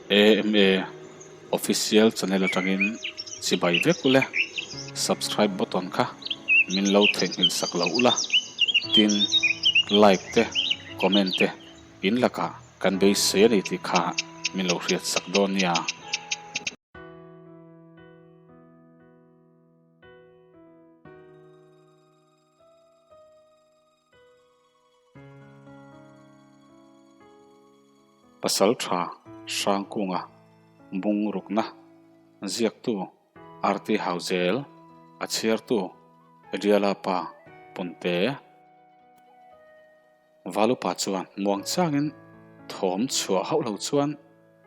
AMA Official channel atangin chibai vek ule, subscribe button kha min lo theihnghilh sak lo ula, tin like te comment te in lakah kan beisei a ni tih kha min lo hriat sak dawn nia. Pasaltha Hrangkunga bungrukna ziaktu RT Hauzel, a chhiartu Ediala pa Punte. Valupa chuan muang changin thawm chhuah hauh lo chuan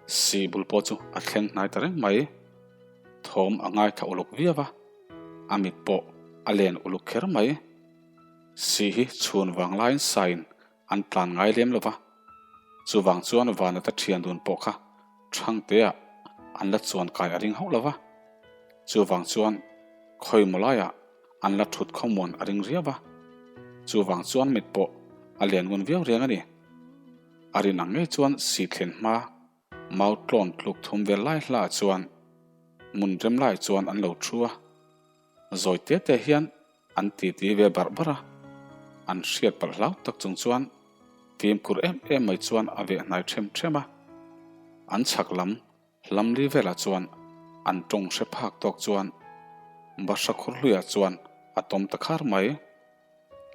sih bul pawh chu a thleng hnai ta reng mai. Thawm a ngaithla uluk viau a, a mit pawh a len uluk kher mai. Sih hi chhun vang laiin sain an tlan ngai lem lo va, chuvang chuan Vanata thian dun pawh kha Thangtea an la chuan kai a ring hauh lo va, chuvang chuan khawi maw laiah an la thut khawmuan a ring riau va, chuvang chuan mit pawh a lian ngun viau reng a ni. A rin ang ngei chuan sih thlen hma mau tlawn tluk thum vel lai hlaah chuan mun rem lai chuan an lo thu a, zawi te te hian an titi ve barh barh a, an hriat palh hlau tak chung chuan fimkhur em em mai chuan a veh hnai them them a, an chhak lam Hlamli velah chuan an tawng hre phak tawk chuan Bahra khur hluiah chuan a tawm ta khar mai.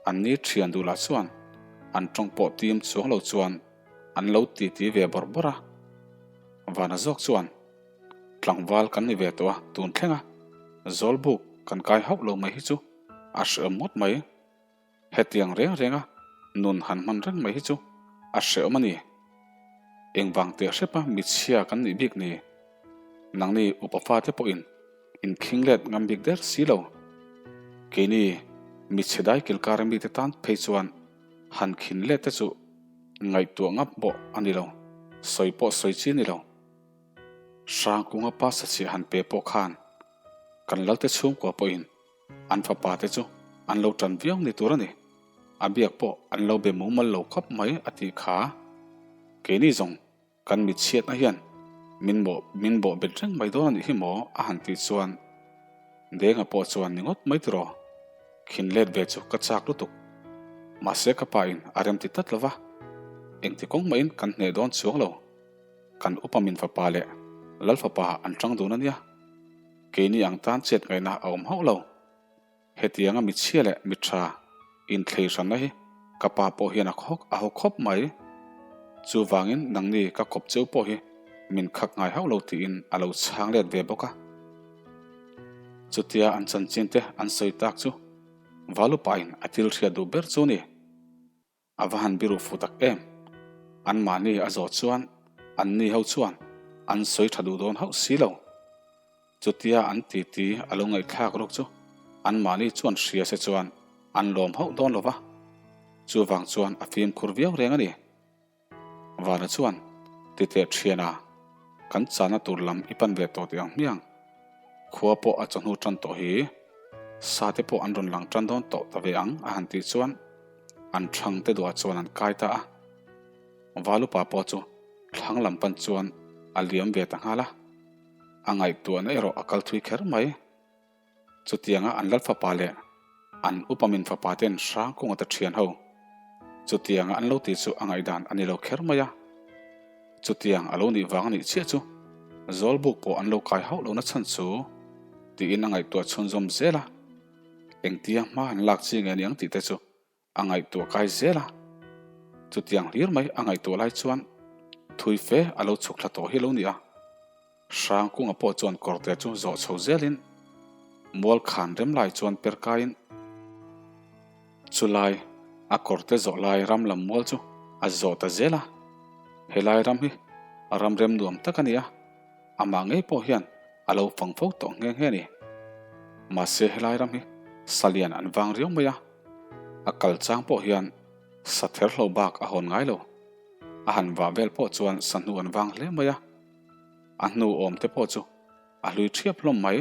An ni thian duhlah chuan an tawng pawh tim chuang lo chuan an lo titi ve bawrh bawrh a. Vana zawk chuan tlangval kan ni ve tawh a tun thleng a, Zawlbuk kan kai hauh lo mai hi chu a hreawm ngawt mai. Hetiang reng renga nun han hman reng mai hi chu a hrehawm a ni. Engvang teh hrepa michhia kan nih bik ni? Nangni upa fate pawhin inkhing let ngam bik der si lo. Keini michhe dai kilkar mite tan phei chuan han khin let te chu ngaihtuah ngam pawh a ni lo, sawi pawh sawi chi a ni lo. Hrangkunga pa sachhiah han pe pawh khan kan lalte chhungkua pawhin An fapa te chu an lo tan viau ni tur a ni. A biak pawh an lo be mumal lo khawp mai a tih kha. Keini zawng kan mit chhiatna hian min bawh min bawh bet reng mai dawn a nih hi maw a han tih chuan Denga pawh chuan ni ngawt mai tiraw. Khin let ve chu ka chak lutuk. Mahse ka pa in a rem ti tlat lo va, engti kawng mahin kan hneh dawn chuang lo. Kan upa min fapa leh Lal fapa an tang dun a nia. Keini ang tan chet ngaihna a awm hauh lo. Hetianga michhia leh miṭha inthlei hranna hi ka pa pawh hian a khawk a haw khawp mai. Chuvangin nangni ka kawp cheu pawh hi min khak ngai hauh lo tiin a lo chhang let ve bawk a. Chutia an chanchin te an sawi tak chu Valupain a thil hriat duh ber chu ni. A va han biru fu tak em? Anmahni a zawh chuan anni ho chuan an sawi tha duh dawn hauh si lo. Chutia an titi a lo ngaihthlak ruk chu anmahni chuan hria se chuan an lawm hauh dawn lo va, chuvang chuan a fimkhur viau reng a ni. Vana chuan titeh thiana kan chahna tur lam i pan ve tawh tih ang hmiang. Khua pawh a chawhnu tan tawh hi. Sa te pawh an rawn lang tan dawn tawh ta ve ang a han tih chuan an thlang te duah chuan an kai ta a. Valupa pawh chu thlang lam pan chuan a liam ve ta nghal a. A ngaihtuahna erawh a kal thui kher mai. Chutianga an lal fapa leh an upa min fapa ten Hrangkunga ta thian ho chutianga an lo tih chu a ngaihdan a ni lo kher mai a. Chutiang a lo nih vang a nih chiah chu Zawlbuk pawh an lo kai hauh lohna chhan chu tiin a ngaihtuah chhunzawm zel a. Engtia hma an lak chi nge niang tih te chu A ngaihtuah kai zel a, chutiang hlir mai a ngaihtuah lai chuan thui fe a lo chhuk thla tawh hi lo ni a. Hrangkunga pawh chuan kawrte chu zawh chho zelin mual khan rem lai chuan per kaiin chulai a kawrte zawh lai ram lam mual chu a zawh ta zel a. Helai ram hi ram rem nuam tak a ni a, amah ngei pawh hian a lo fang fo tawh nghe nghe a ni. Mahse helai ram hi salian an vang riau mai a. A kal chang pawh hian sa ther hlo bak a hawn ngai lo. A han vah vel pawh chuan sa hnu an vang hle mai a. A hnu awm te pawh chu a hlui thiap hlawm mai.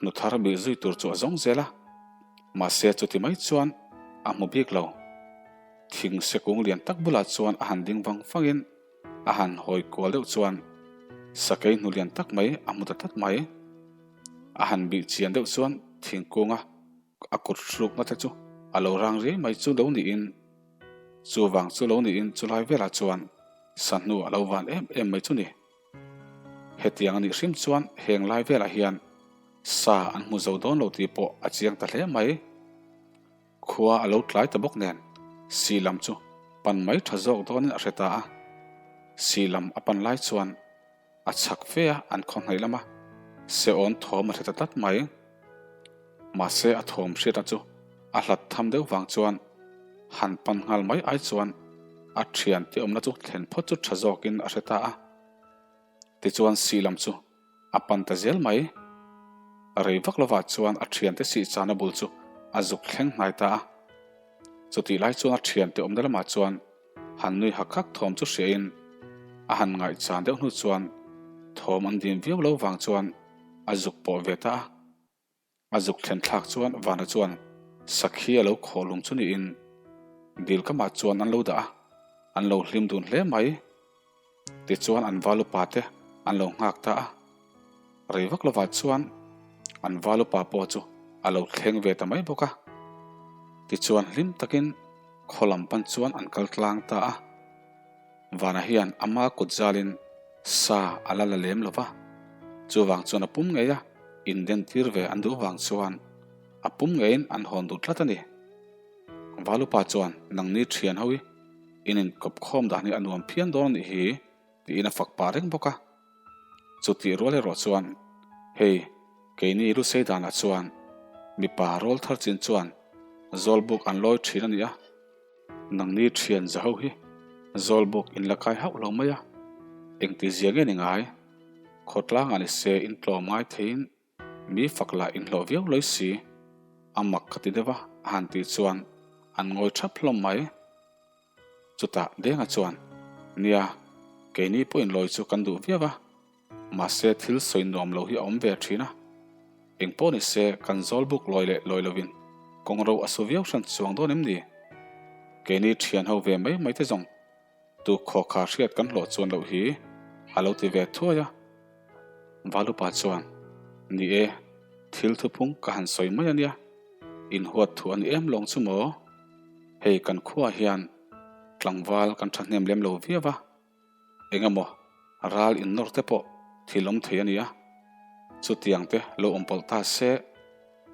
Hnu thar bih zui tur chu a zawng zel a. Mahse chuti mai chuan a hmu bik lo. Thing sekung lian tak bulah chuan a han ding vang vangin a han hawi kual deuh chuan. Sakei hnu lian tak mai a hmu ta tlat mai. A han bih chian deuh chuan thingkunga a kut hrukna te chu a lo rang riai mai chu lo niin chuvang chu lo niin chulai velah chuan sahnu a lo van em em mai chu ni. Hetiang a nih hrim chuan heng lai velah hian sa an hmu zo dawn lo tih pawh a chiang ta hle mai. Khua a lo tlai ta bawk nen sih lam chu pan mai tha zawk dawnin a hre ta a. Sih lam a pan lai chuan a chhak fe a an khaw hnaih lama seawn thawm a hre ta tlat mai. Mahse a thawm hriatna chu a hlat tham deuh vang chuan han pan nghal mai ai chuan a thiante awmna chu thlen phawt chu tha zawkin a hre ta a. Tichuan sih lam chu a pan ta zel mai. Rei vak lovah chuan a thiante sih chana bul chu a zuk thleng hnai ta a. Chutih lai chuan a thiante awmna lamah chuan han nui hak hak thawm chu hriain a han ngaihchan deuh hnu chuan thawm an dim viau lo vang chuan a zuk pawh ve ta a. A zuk thlen thlak chuan Vana chuan sakhi a lo khawh lung chu niin dil kamah chuan an lo dah a, an lo hlim dun hle mai. Tichuan an val upa te an lo nghak ta a, rei vak lovah chuan an val upa pawh chu a lo thleng ve ta mai bawk a. Tichuan hlim takin khaw lam pan chuan an kal tlang ta a. Vana hian ama kut zalin sa a la la lem lo va, chuvang chuan a pum ngei a indentir ve an duh vang chuan a pum ngeiin an hawn duh tlat a ni. Valupa chuan nangni thian ho i in inkawp khawm dan hi a nuam phian dawn a nih hi tiin a fak pah reng bawk a. Chutih rual erawh chuan hei keini Lusei danah chuan mipa rawl thar chin chuan zawlbuk an lawi thin a ni a, Nangni thian za ho hi zawlbuk in la kai hauh lo mai a, engti zia nge ni ngai? Khawtlangah ni se in tlawm ngai theiin mi fak lah in hlawh viau lawi si, a mak ka ti deuh a, a han tih chuan an ngawi thap hlawm mai. Chutah Denga chuan, Nia, keini pawhin lawi chu kan duh viau a, Mahse thil sawi nuam lo hi a awm ve thin a, eng pawh ni se kan zawl buk lawi leh lawi lovin kawng ro a su viau hran chuang dawn em ni? Keini thian ho ve mai mai te zawng tu khawkha hriat kan hlawh chuan loh hi a lo ti ve thuai a. Valupa chuan, Ni e, thil thuphung ka han sawi mai a nia, inhuat thu a ni em lawng chu maw? Hei kan khuaah hian tlangval kan thahnem lem lo viau a, Eng emaw ral innawr te pawh thil awm thei a ni a, chutiang te lo awm pawlh ta se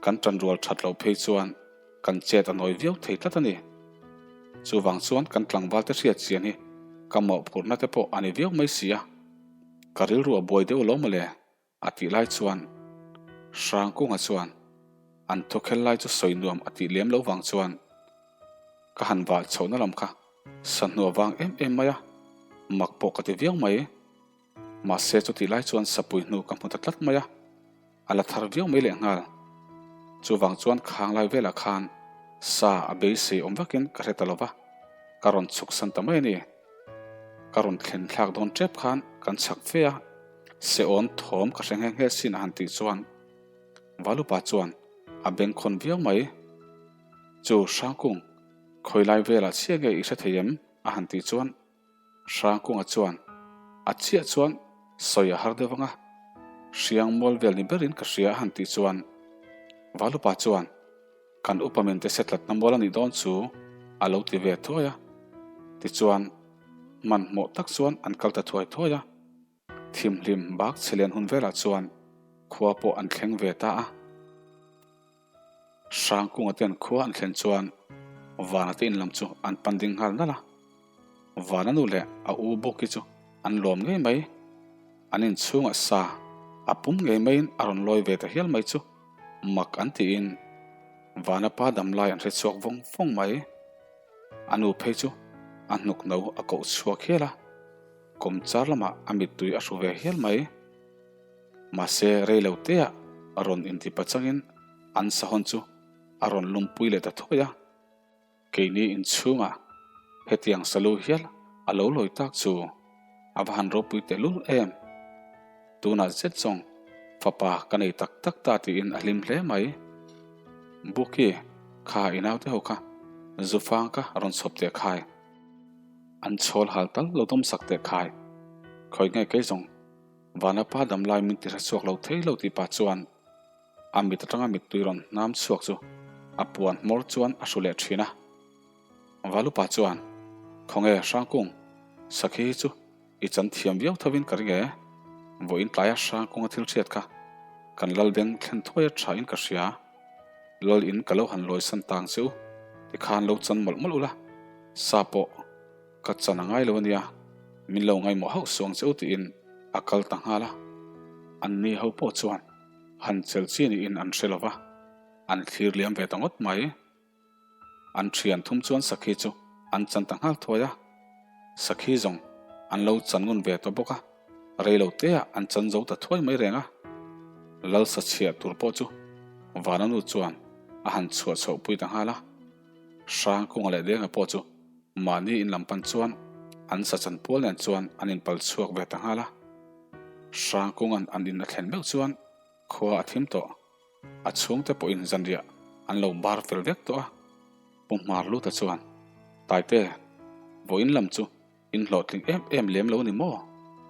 kan tanrual that loh phei chuan kan chet a nawi viau thei tlat a ni. Chuvang chuan kan tlangval te hriat chian hi ka mawhphurhna te pawh a ni viau mai si a, ka rilru a buai deuh lo mawle. A tih lai chuan Hrangkunga chuan an thukhel lai chu sawi nuam a tih lem loh vang chuan ka han vah chhohna lam kha sahnu a vang em em mai a, mak pawh ka ti viau mai. Mahse chutih lai chuan sapui hnu ka hmu ta tlat mai a, a la thar viau mai lehnghal. Chuvang chuan khang lai velah khan sa a beisei awm vakin ka hre ta lo va, ka rawn chhuk san ta mai a ni. Ka rawn thlen thlak dawn tep khan kan chhak fe a. Seawn thawm ka hre nghe nghe sin a han tih chuan Valupa chuan a bengkhawn viau mai. Chu Hrangkung, khawilai velah chiah nge i hre thei em? a han tih chuan Hrangkunga chuan a chiah chuan sawi a har deuh ang a, hriang mual vel ni berin ka hria a han tih chuan Valupa chuan kan upa min te se tlatna mual a nih dawn chu a lo ti ve thuai a. Tichuan hmanhmawh tak chuan an kal ta thuai thuai a. Thimhlim bak chhelian hun velah chuan khua pawh an thleng ve ta a. Hrangkunga ten khua an thlen chuan Vana te in lam chu an pan ding nghal nalh a. Vana nu leh a u Bawki chu an lawm ngei mai. An inchhungah sa a pum ngei maiin a rawn lawi ve ta hial mai chu mak an tiin Vana pa damlai an hrechhuak vawng vawng mai. A nu phei chu a hnuk no a koh chhuak hial a. Kawmchar lamah a mittui a hru ve hial mai. Mahse rei lo teah rawn inti pachangin an sahawn chu a rawn lumpui leh ta thuai a. Keini inchhungah hetiang salu hial a lo lawi tak chu a va han ropui tehlul em. Tunah zet zawng fapa ka nei tak tak ta tiin a hlim hle mai. Buki, kha i naute ho kha zufang ka rawn chhawp teh khai. An chhawl hal tal lo dawm sak teh khai. Khawi nge kei zawng? Vanapa damlai min ti hrechhuak lo thei lo tih pah chuan a mit atanga mittui rawn hnam chhuak chu a puan hmawr chuan a hru leh thin a. Valupa chuan, Khawnge Hrangkung, sakhi hi chu i chan thiam viau thovin ka ring e. Vawiin tlaia Hrangkunga thil hriat kha kan Lalbeng thlen thuai a tha in ka hria. Lal in ka lo han lawisan tang che u, tikhan lo chan mawlh mawlh ula, sa pawh ka chan a ngai lo ania, min lo ngaimawh hauh suang che u tiin a kal ta nghal a. Anni ho pawh chuan han chelh chi niin an hre lova, an thlir liam ve ta ngawt mai. An thian thum chuan sakhi chu an chan ta nghal thuai a, sakhi zawng an lo chan ngun ve tawh bawk a, rei lo te ah an chan zo ta thuai mai reng a. Lal sa chhiah tur pawh chu Vana nu chuan a han chhuah chhoh pui ta nghal a, Hrangkunga leh Denga pawh chu mahni in lam pan chuan an sa chan pual nen chuan an inpal chhuak ve ta nghal a. Hrangkunga'n an in a thlen meuh chuan khua a thim tawh. A chhungte pawhin zanriah an lo bar fel vek tawh a, Pu Hmar Luta chuan, Taite, vawiin lam chu in hlawhtling em em lem lo ni maw?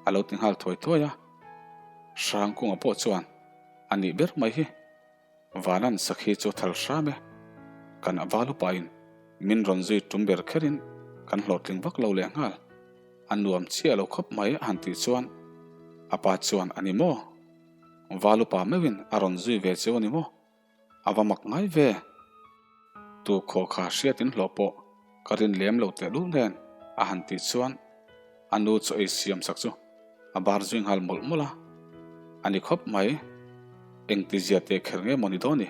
a lo ti nghal thuai thuai a. Hrangkunga pawh chuan, A nih ber mai hi, Vanan sakhi chu thal hram e, kan a val upain min rawn zui tum ber kherin kan hlawhtling vak lo leh nghal, a nuam chiah lo khawp mai a han tih chuan a pa chuan, A ni maw? Valupa meuhin a rawn zui ve cheu a ni maw? A va mak ngai ve. Tu khaw kha hriatin hlawh pawh ka rin lem lo tehlul nen a han tih chuan a nu chaw ei siam sak chu a bar zui nghal mawlh mawlh a. A ni khawp mai. Engtizia teh kher nge maw ni dawn ni?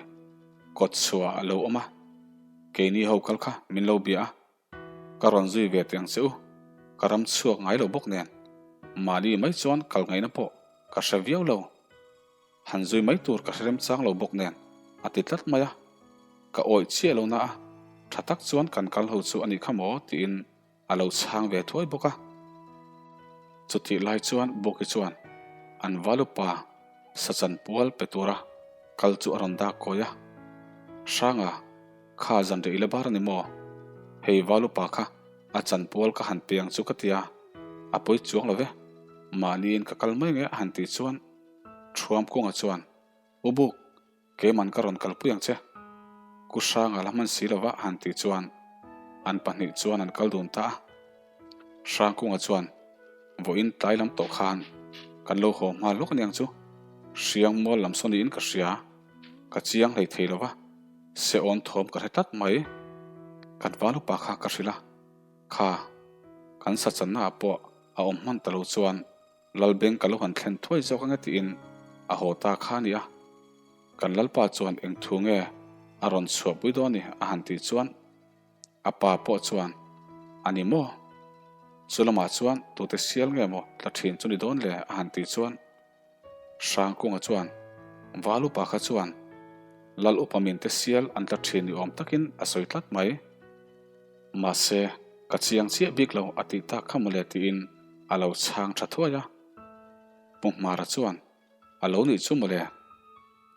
Kawt chhuah a lo awm a, keini ho kal kha min lo bia a. Ka rawn zui ve teh ang che u, ka ram chhuak ngai lo bawk nen, mahni mai chuan kal ngaihna pawh ka hre viau lo. Han zui mai tur ka hre remchang lo bawk nen a ti tlat mai a, ka awih chiah lo na a, tha tak chuan kan kal ho chu a nih kha maw tiin a lo chhang ve thuai bawk a. Chutih lai chuan Buki chuan an valupa sachan pual pe tura kal chu a rawn dak kawi a, Hranga, Kha zan rih i la bar a ni maw? Hei Valupa kha a chanpual ka han piang chu ka ti a, a pawi chuang lo ve. Mahniin ka kal mai nge a han tih chuan Thuamkunga chuan, U Buk, keiman ka rawn kalpui ang che. Ku Hranga la hman si lova a han tih chuan an pahnih chuan an kal dun ta a. Hrangkunga chuan, Vawiin tlai lam tawh khan kan lo haw hma lawk aniang chu, Hriang mual lam saw niin ka hria. Ka chiang hlei thei lo va, se awn thawm ka hre tlat mai. Kan val upa kha ka hrilh a, kha kan sa channa ah pawh a awm hman ta lo chuan Lalbeng ka lo han thlen thuai zawk ange tiin a haw ta kha a ni a. Kan Lalpa chuan eng thu nge a rawn chhuahpui dawn ni a han tih chuan a pa pawh chuan a ni maw? Chu lamah chuan tute sial nge maw tla thin chu ni dawn le a han tih chuan Hrangkunga chuan, Val upa kha chuan Lal upa minte sial an tla thin ni awm takin a sawi tlat mai. Mahse, ka chiang chiah bik lo a tih tak kha mawle tiin a lo chhang tha thuai a. Pu Hmara chuan, A lo nih chu mawle.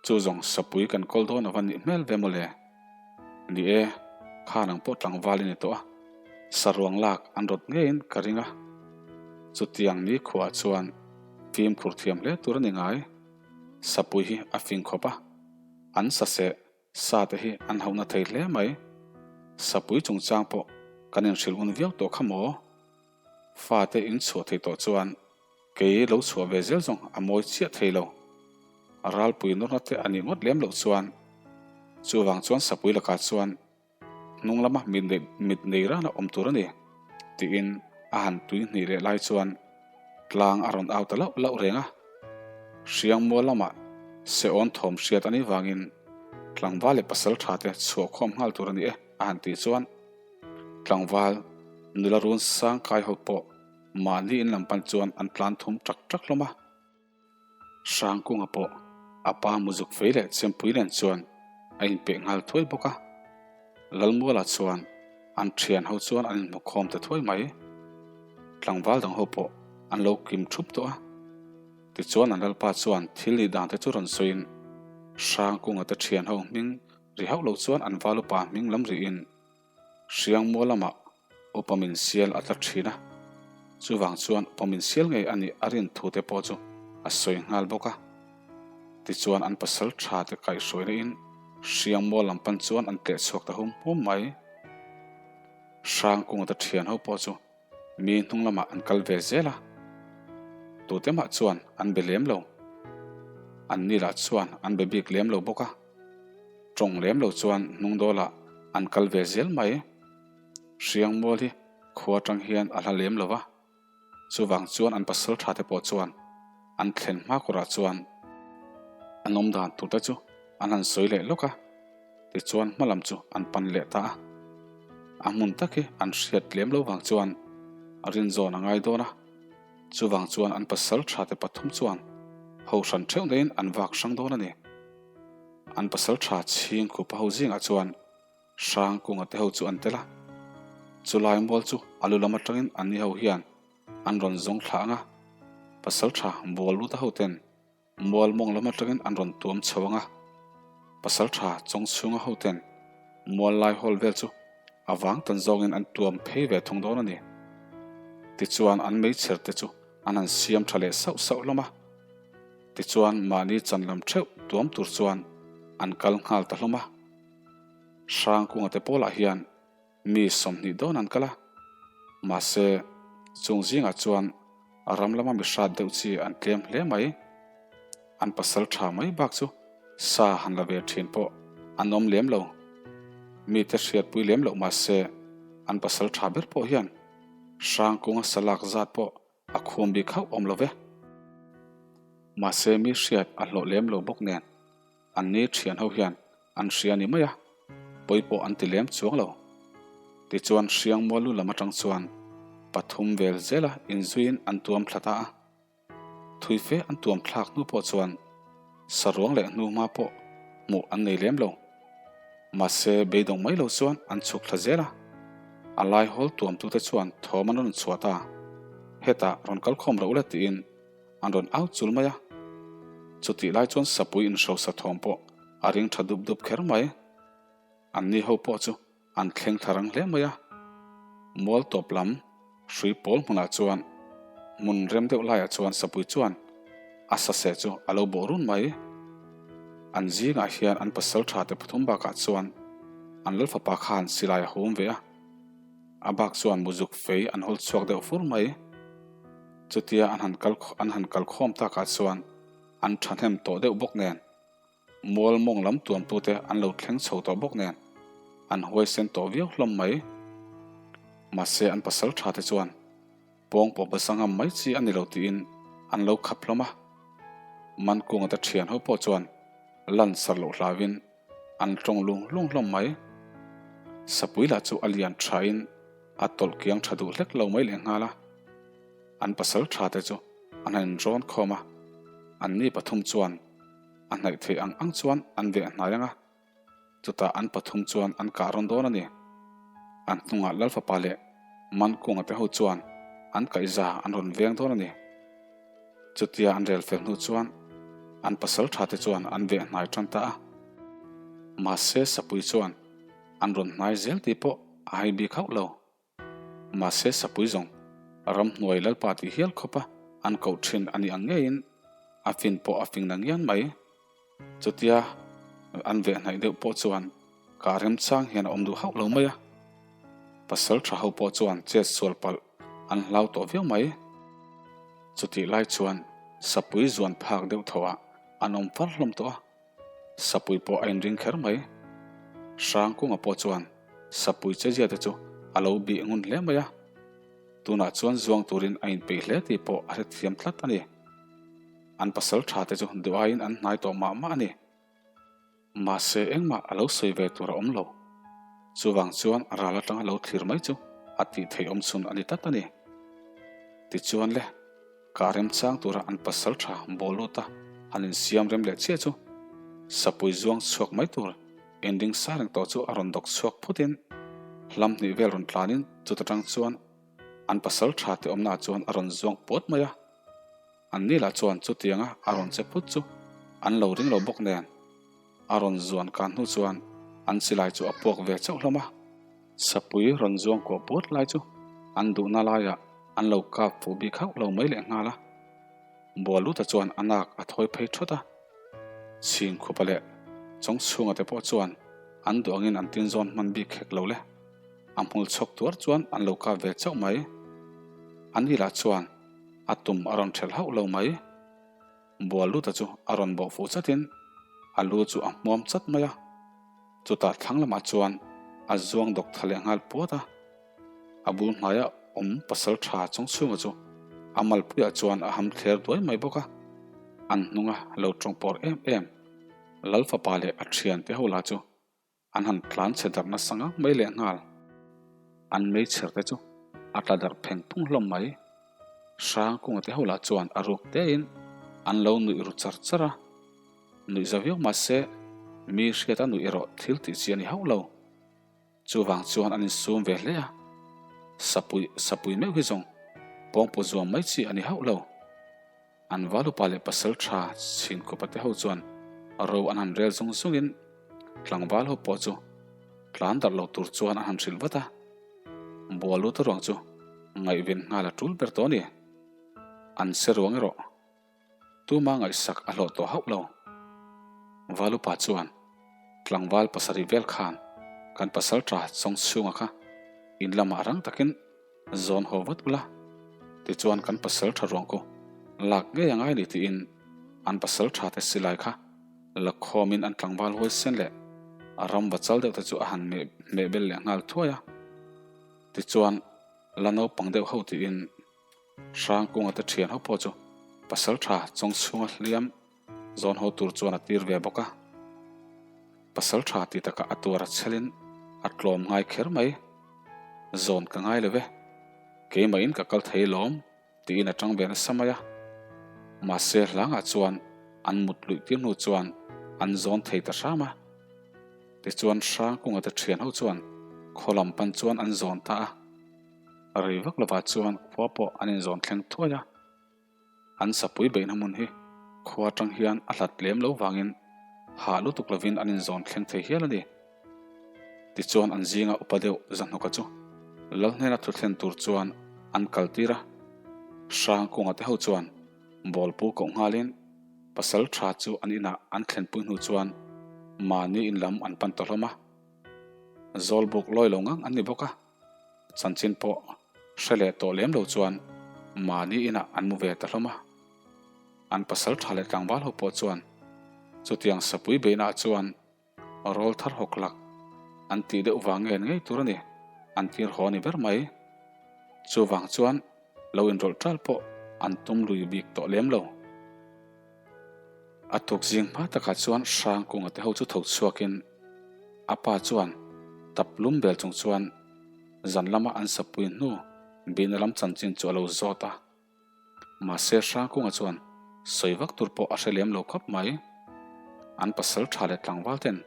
Chu zawng sapui kan kawl dawn ava nih hmel ve mawle. Ni e, kha nang pawh tlangval i ni tawh a, saruang lak an rawt ngeiin ka ring a. Chutiang ni khuaah chuan fimkhur thiam hle tur a ni ngai. Sapui hi a fing khawp a, an saseh sa te hi an hauhna thei hle mai. Sapui chungchang pawh kan inhrilh ngun viau tawh kha maw? Fate in chhuah thei tawh chuan kei lo chhuah ve zel zawng a mawi chiah thei lo. Ralpui nawrna te a nih ngawt lem loh chuan chuvang chuan sapui lakah chuan hnung lama mit nei rana awm tur a ni tiin a han tui hnih leh lai chuan tlang a rawn au ta lauh lauh reng a. Hriangmual lamah Seawn thawm hriat a nih vangin tlangval leh pasal tha te chhuah khawm nghal tur a ni e a han tih chuan Tlangval nula run sang kai ho pawh mahni in lam pan chuan an tlan thum ṭak ṭak hlawm a. Hrangkunga pawh a pa muzuk fei leh chempui nen chuan a inpeh nghal thuai bawk a. Lalmuala chuan an ṭhian ho chuan an inhmu khawm ta thuai mai. Tlangval dang ho pawh an lo kim ṭhup tawh a. Tichuan an lalpa chuan thil nih dan te chu rawn sawiin Hrangkunga te ṭhian ho hming ri hauh lo chuan an val upa hming lam rihin Hriangmual lamah upa min sial a tla thin a, chuvang chuan upa min sial ngei a nih a rin thu te pawh chu a sawi nghal bawk a. Tichuan an pasal tha te kaihhruaina in Hriangmual lam pan chuan an tleh chhuak ta hum hum mai. Hrangkunga te thian ho pawh chu mi hnung lamah an kal ve zel a, tute mah chuan an be lem lo. An ni lah chuan an be bik lem lo bawk a, tawng lem lo chuan hnung dawlah an kal ve zel mai. Hriangmual hi khua atang hian a hla lem lo va. Chuvang chuan an pasal tha te pawh chuan an thlen hma kawrah chuan an awm dan tur te chu an han sawi leh lawk a, tichuan hma lam chu an pan leh ta a. A hmun tak hi an hriat lem lo vang chuan a rinzawn a ngai dawn a, chuvang chuan an pasal tha te pathum chuan ho hran theuh neiin an vak hrang dawn a ni. An pasal tha chhing khupa ho zingah chuan Hrangkunga te ho chu an tel a, chulai mual chu a lu lam atangin anni ho hian an rawn zawng thla ang a, pasaltha bual luta ho ten mual mawng lam atangin an rawn tuam chho ang a, pasaltha chawng chhunga ho ten mual lai hawl vel chu a vang tan zawngin an tuam phei ve thung dawn a ni. Tichuan an meichher te chu an han siam tha leh sauh sauh hlawm a, tichuan mahni chan lam theuh tuam tur chuan an kal nghal ta hlawm a. Hrangkunga te pawlah hian mi 20 dawn an kal a, mahse chung zingah chuan ram lama mi hrat deuh chi an tlem hle mai. An pasal tha mai bak chu sa han la ve thin pawh an awm lem lo. Mite hriatpui lem loh mahse an pasal tha ber pawh hian Hrangkunga sa lak zat pawh a khum bik hauh awm lo ve. Mahse mi hriat a hlawh lem lo bawk nen An ni thian ho hian an hria ni mai a, pawi pawh an ti lem chuang lo. Tichuan Hriangmual lu lam atang chuan pathum vel zela inzuiin an tuam thla ta a. Thui fe an tuam thlak hnu pawh chuan saruang leh hnuhma pawh hmuh an nei lem lo. Mahse beidawng mai lo chuan an chhuk thla zel a. A lai hawl tuamtute chuan thawm an rawn chhuah ta. Hetah rawn kalkhawm rawh ula tiin An rawn au chul mai a, chutih lai chuan sapui inhrosa thawm pawh a ring tha dup dup kher mai. Anni ho pawh chu an thleng thla rang hle mai a, mual tawp lam hrui pawl hmunah chuan hmun rem deuh laiah chuan sapui chuan a saseh chu a lo bawh run mai. An zingah hian an pasal tha te pathum bakah chuan an lalfapa khan silai a hum ve a, a bak chuan muzuk fei an hawl chhuak deuh fur mai. Chutia an han kal an han kal khawm takah chuan an thahnem tawh deuh bawk nen, mual mawng lam tuamtute an lo thleng chho tawh bawk nen, an huaisen tawh viau hlawm mai. Mahse an pasal tha te chuan pawng pawh basa ngam mai chi a ni lo tiin an lo khap hlawm a. Mankunga te thian ho pawh chuan lan sar loh hlauin an tawng lung lung hlawm mai. Sapui lah chu a lian thain a tawlh kiang tha duh hlek lo mai lehnghal a. An pasal tha te chu an han inrawn khawm a, anni pathum chuan a hnaih theih ang ang chuan an veh hnai ang a, chutah an pathum chuan an kah rawn dawn a ni. An hnungah Lalfapa leh Mankunga te ho chuan an kaihza an rawn veng dawn a ni. Chutia an rel fel hnu chuan an pasal tha te chuan an veh hnai tan ta a. Mahse Sapui chuan an rawn hnai zel tih pawh a hai bik hauh lo. Mahse Sapui zawng ramhnuai Lalpa tih hial khawpa an koh thin a nih ang ngeiin a fin pawh a fing na ngian mai. Chutia an veh hnaih deuh pawh chuan kah remchang hian a awm duh hauh lo mai a. Pasal tha ho pawh chuan chet sual palh an hlau tawh viau mai. Chutih lai chuan Sapui zuan phak deuh tho ah an awm far hlawm tawh a. Sapui pawh a inring kher mai. Hrangkunga pawh chuan Sapui chezia te chu a lo bih ngun hle mai a. Tunah chuan zuang turin a inpeih hle tih pawh a hrethiam tlat a ni. An pasal tha te chu duh aiin an hnai tawh mah mah a ni. Mahse engmah a lo sawi ve tur a awm lo. Chuvang chuan ral atanga lo thlir mai chu a tih theih awm chhun a ni tlat a ni. Tichuan le, kah remchang tura an pasal tha bawl lut a han insiam rem leh chiah chu sapui zuang chhuak mai tur inring sa reng tawh chu a rawn dawk chhuak phutin hlam hnih vel rawn tlanin chuta tang chuan an pasal tha te awmnaah chuan a rawn zuang puat mai a. An ni lah chuan chutianga a rawn che phut chu an lo ring lo bawk nen, a rawn zuan kan hnu chuan an silai chu a puak ve chauh hlawm a. Sapui rawn zuang kuah puat lai chu an duhna laiah an lo kap fuh bik hauh lo mai lehnghal a. Bualuta chuan a nak a thawi phei thawt a. Chhingkhupa leh Chawngchhunga te pawh chuan an duh angin an tinzawn hman bik hek lo le. A hmul chhawk tuar chuan an lo kap ve chauh mai. Ani lah chuan a tum a rawn ṭhelh hauh lo mai. Bualuta chu a rawn bawh fuh chatin a lu chu a hmuam chat mai a. Chutah thlang lamah chuan a zuang dawk tha leh nghal puat a. A bul hnaia awm pasal tha chung chhunga chu a malpuiah chuan a ham thler duai mai bawk a. An hnunga lo tawng pawr em em Lal fapa leh a thiante ho lah chu an han tlan chhe darh nasa ngang mai leh nghal. An meichher te chu a tla darh pheng phung hlawm mai. Hrangkunga te ho lah chuan a ruk tein an lo nuih ru char char a. Nuih za viau mahse mi hriat a nuih erawh thil tih chi a ni hauh lo. Chuvang chuan an insum ve hle a, sapui sapui meuh hi zawng pawngpu zuam mai chi a ni hauh lo. An valupa leh pasal tha chhinkhupa te ho chuan ro an han rel zung zungin tlangval ho pawh chu tlan darh lo tur chuan an han hrilh vat a, Bualuta ruang chu ngaihven nghal a tul ber tawh a ni. An se ruang erawh. Tuma ngaihsak a hlawh tawh hauh lo. Valupa chuan, Tlangval pasarih vel khan kan pasal tha chawng chhunga kha in lamah rang takin zawn haw vat ula, tichuan kan pasal tha ruang khu lak ngei a ngai ni tiin an pasal tha te silai kha la khawmin an tlangval huaisen leh a ram va chal deuh te chu a han hmeh bel leh nghal thuai a. Tichuan la naupang deuh ho tiin Hrangkunga te thian ho pawh chu pasal tha chawng chhunga hliam zawn ho tur chuan a tir ve bawk a. Pasal tha ti takah a tuar a chhelin a tlawm ngai kher mai. Zawn ka ngai lo ve, keimahin ka kal thei lawm tiin a tang ve nasa mai a. Mahse hlangah chuan an mut luih tir hnu chuan an zawn thei ta hram a. Tichuan Hrangkunga te thian ho chuan khaw lam pan chuan an zawn ta a. Rei vak lovah chuan khua pawh an inzawn thleng thuai a, an sapui beihna hmun hi khua atang hian a hlat lem lo vangin hah lutuk lovin an inzawn thleng thei hial a ni. Tichuan an zinga upa deuh Zahnawka chu Lal hnena thu thlen tur chuan an kal tir a, Hrangkunga te ho chuan bawlpu koh nghalin pasal tha chu an inah an thlenpui hnu chuan mahni in lam an pan ta hlawm a, Zawlbuk lawi lo ngang an ni bawk a. Chanchin pawh hre leh tawh lem lo chuan mahni inah an mu ve ta hlawm a. An pasal tha leh tlangval ho pawh chuan chutiang sapui beihnaah chuan rawl thar hawk lak an tih deuh vang ngen ngei tur a ni, an tir haw a ni ber mai. Chuvang chuan lo inrawlh ṭal pawh an tum lui bik tawh lem lo. A tuk zing hma takah chuan Hrangkunga te ho chu tho chhuakin a pa chuan tap lum bel chung chuan zan lama an sapui hnu bihna lam chanchin chu a lo zawt a. Mahse Hrangkunga chuan sawi vak tur pawh a hre lem lo khawp mai. An pasal tha leh tlangval ten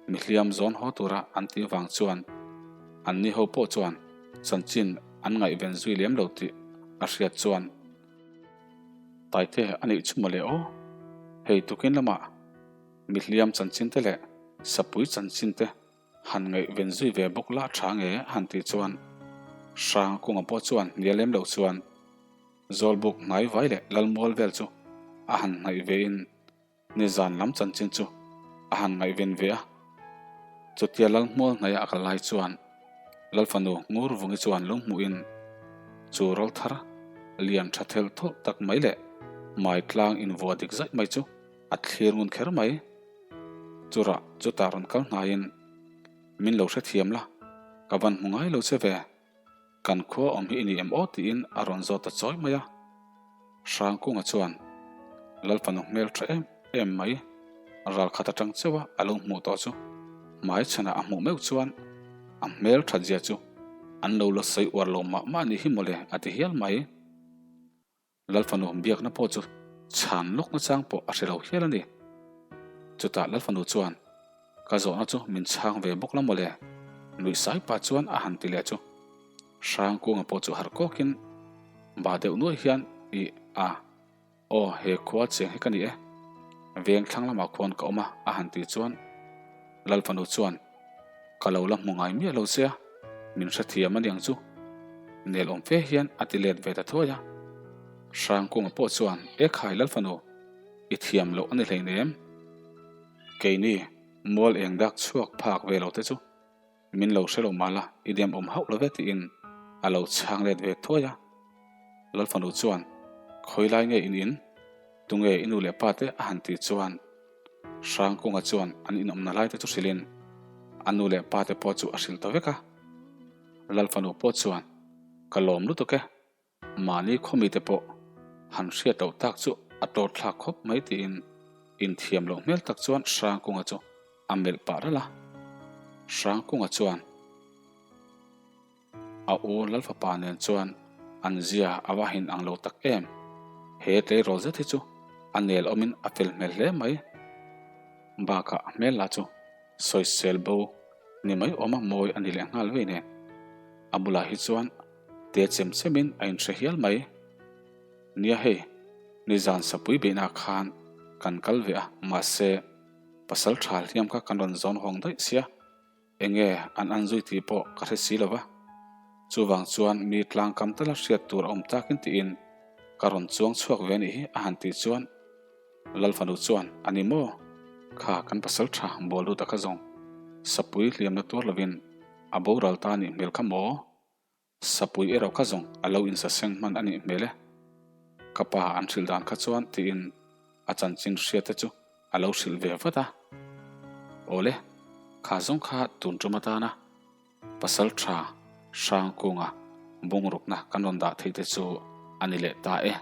mi hliam zawn haw tura an tih vang chuan anni ho pawh chuan chanchin an ngaihven zui lem lo tih a hriat chuan Taite a nih chu mawle aw. Hei tukin lamah mi hliam chanchin te leh sapui chanchin te han ngaihven zui ve bawk lah tha nge a han tih chuan Hrang kunga pawh chuan hnial lem lo chuan Zawlbuk hnai vai leh Lalmual vel chu a han hnaih ve in Nizan lam chanchin chu a han ngaihven ve a, chutia Lalhmual hnaia a kal lai chuan Lalfanu Ngurvungi chuan lo hmuhin chu rawl thar lian tha thelh thawlh tak mai leh mai tlang invuah dik zaih mai chu a thlir ngun kher mai. Churah chutah rawn kal hnaiin, Min lo hrethiam la, ka van hmu ngai lo che ve. Kan khua awm hi i ni em aw tiin a rawn zawt ta chawi mai a. Hrangkunga chuan Lalfanu hmel tha em em mai ral khat atang chauh a a lo hmuh tawh chu hmai chhanah a hmuh meuh chuan a hmel that zia chu an lo la sawi uar lo mah mah ni hi mawle a ti hial mai. Lalfanu biakna pawh chu chhan lawk nachang pawh a hre lo hial a ni. Chutah Lalfanu chuan, Ka zawhna chu min chhang ve bawk la mawle, nuih sai pah chuan a han ti leh chu. Hrangkunga pawh chu harh kawkin bah deuh nuai hian, Ih, a, aw, he khua cheng hi ka ni e. Veng thlang lamah khuan ka awm a, a han tih chuan Lalfanu chuan, Ka lo la hmu ngai miah lo che a, min hrethiam a niang chu. Nel awm fe hian a ti let ve ta thuai a. Hrangkunga pawh chuan, E khai Lalfanu, i thiam loh a ni hleinem. Keini mual eng dak chhuak phak ve lo te chu min lo hre lo mah la, i dem awm hauh lo ve tiin a lo chhang let ve thuai a. Lalfanu chuan, Khawi lai nge in in? Tunge i nu leh pa te a han tih chuan Hrangkunga chuan an inawmna lai te chu hrilhin a nu leh pa te pawh chu a hrilh ta vek a. Lalfanu pawh chuan, Ka lawm lutuk e, mahni khawmite pawh han hriat loh tak chu a tawt thlak khawp mai tiin inthiam loh hmel tak chuan Hrangkunga chu a melh pah ralh a. Hrangkunga chuan. A u Lalfapa nen chuan an zia a va hin ang lo tak em. He tleirawl zet hi chu a nel awmin a fel hmel hle mai. Bakah a hmel lah chu sawisel bo ni mai awma mawi a ni leh nghal vei nen. A bulah hi chuan te chem chemin a inhre hial mai. Nia hei, nizan sapui beihna khan kan kal ve a, mahse pasal tha hliam kha kan rawn zawn hawng daih sia. Enge an an zui tih pawh ka hre si lo va, chuvang chuan mi tlangkam tala hriat tur a awm takin tiin ka rawn chuang chhuak ve anih hi a han tih chuan Lalfanu chuan a ni maw? Kha kan pasal tha bawl lut a kha zawng sapui hliamna tuar lovin a boral ta anih hmel kha maw? Sapui erawh kha zawng a lo insaseng hman a nih hmel e. Ka pa an hrilh dan kha chuan tiin a chanchin hriat te chu a lo hrilh ve vat a. Awle, kha zawng kha tun tum atana pasal tha Hrangkunga bungrukna kan rawn dah theih te chu a ni leh ta e.